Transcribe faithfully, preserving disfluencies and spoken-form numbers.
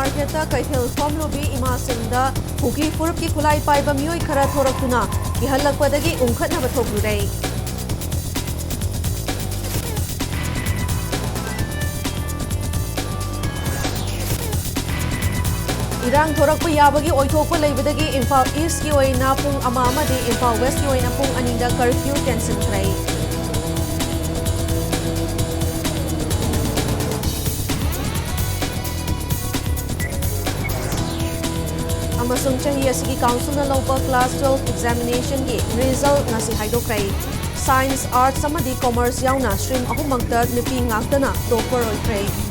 ꯃꯥꯔꯀꯦꯠꯇ ꯀꯩꯊꯦꯜ ꯐꯝꯂꯨꯕꯤ ꯏꯃꯥꯁꯤꯡꯗ ꯀꯨꯀꯤ ꯐꯨꯔꯨꯞꯀꯤ ꯈꯨꯠꯂꯥꯏ ꯄꯥꯏꯕ ꯃꯤꯑꯣꯏ ꯈꯔ ꯊꯣꯔꯛꯇꯨꯅ ꯀꯤꯍꯜꯂꯛꯄꯗꯒꯤ ꯎꯪꯈꯠꯅꯕ ꯊꯣꯛꯂꯨꯔꯦ꯫ ꯏꯔꯥꯡ ꯊꯣꯔꯛꯄ ꯌꯥꯕꯒꯤ ꯑꯣꯏꯊꯣꯛꯄ ꯂꯩꯕꯗꯒꯤ ꯏꯝꯐꯥꯜ ꯏꯁꯀꯤ ꯑꯣꯏꯅ ꯄꯨꯡ ꯑꯃ ꯑꯃꯗꯤ ꯏꯝꯐꯥꯜ ꯋꯦꯁꯀꯤ ꯑꯣꯏꯅ ꯄꯨꯡ ꯑꯅꯤꯗ ꯀꯔꯐ꯭ꯌꯨ ꯇꯦꯟꯁꯤꯟꯈ꯭ꯔꯦ꯫ ꯑꯃꯁꯨꯡ ꯆꯍꯤ ꯑꯁꯤꯒꯤ ꯀꯥꯎꯟꯁꯤꯜꯅ ꯂꯧꯕ ꯀ꯭ꯂꯥꯁ ꯇꯨꯋꯦꯜꯐ ꯑꯦꯛꯖꯥꯃꯤꯅꯦꯁꯟꯒꯤ ꯔꯤꯖꯜ ꯉꯁꯤ ꯍꯥꯏꯗꯣꯛꯈ꯭ꯔꯦ꯫ ꯁꯥꯏꯟꯁ, ꯑꯥꯔꯠꯁ ꯑꯃꯗꯤ ꯀꯣꯃꯔꯁ ꯌꯥꯎꯅ ꯁ꯭ꯇ꯭ꯔꯤꯝ ꯑꯍꯨꯝꯃꯛꯇ ꯅꯨꯄꯤ ꯉꯥꯛꯇꯅ ꯇꯣꯞꯄꯔ ꯑꯣꯏꯈ꯭ꯔꯦ꯫